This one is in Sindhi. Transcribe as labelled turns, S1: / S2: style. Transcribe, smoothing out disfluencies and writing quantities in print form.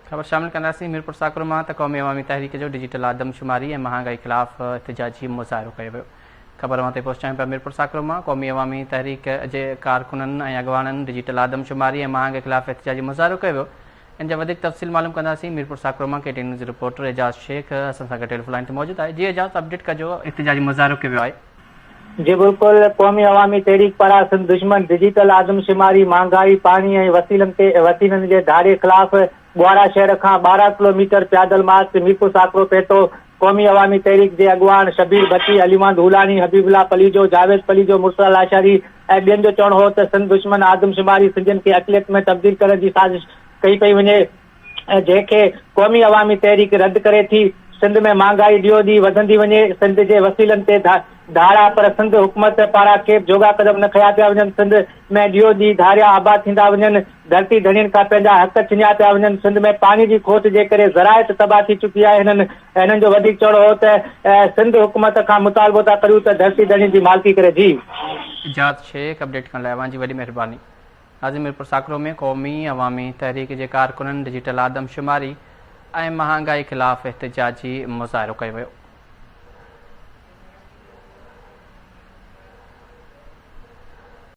S1: خبر شامل ڪنداسين ميرپور ساڪرو مان ته قومي عوامي تحريڪ جو ڊجيٽل آدمشماري ۽ مهانگائي خلاف احتجاجي مظاهرو ڪيو ويو. خبر اوهان تائين پهچايون پيا ميرپور ساڪرو مان قومي عوامي تحريڪ جي ڪارڪنن ۽ اڳواڻن ڊجيٽل آدمشماري ۽ مهانگائي خلاف احتجاجي مظاهرو ڪيو ويو. ان جا وڌيڪ تفصيل معلوم ڪنداسين ميرپور ساڪرو مان K T news reporter Ejaz Shaikh اسان سان گڏ ٽيليفون لائين تي موجود آهي جي اعجاز اپڊيٽ ڪجو احتجاجي مظاهرو ڪيو ويو آهي.
S2: جي بلڪل قومي عوامي تحريڪ پاران سنڌ دشمن ڊجيٽل آدمشماري، مھانگائي، پاڻي ۽ وسيلن تي وسيلن جي ڌاڙي خلاف ٻوهارا شهر کان 12 ڪلو ميٽر پيادل مارچ ميرپور ساڪرو پهتو، قومي عوامي تحريڪ جي اڳواڻ شبير ڀٽي، علي محمد هولاڻي، حبيب الله پليجو، جاويد پليجو، مرتضيٰ لاشاري ۽ ٻين جو چوڻ هو ته سنڌ دشمن آدمشماري سنڌين کي اقليت ۾ تبديل ڪرڻ جي سازش ڪئي پئي وڃي جنهن کي قومي عوامي تحريڪ رد ڪري ٿي، سنڌ ۾ مھانگائي ڏينهون ڏينهن وڌندي وڃي، سنڌ جي وسيلن تي ڌاڙا پر سنڌ حڪومت پاران ڪي به جوڳا قدم نه کنيا پيا وڃن، سنڌ ۾ ڏينهون ڏينهن ڌاريا آباد ٿيندا وڃن، ڌرتي ڌڻين کان پنهنجا حق ڇنيا پيا وڃن، سنڌ ۾ پاڻي جي کوٽ جي ڪري زراعت تباهه ٿي چڪي آهي، هنن هنن جو وڌيڪ چوڻ هو ته سنڌ حڪومت کان مطالبو ٿا ڪريون ته ڌرتي ڌڻين جي مالڪي ڪري جي.
S1: اعجاز شيخ اپڊيٽ ڪرڻ لاء اوهان جي وڏي مهرباني. ناظم ميرپور ساڪرو ۾ قومي عوامي تحريڪ جي ڪارڪنن ڊجيٽل آدمشماري ۽ مهانگائي خلاف احتجاجي مظاهرو ڪيو ويو.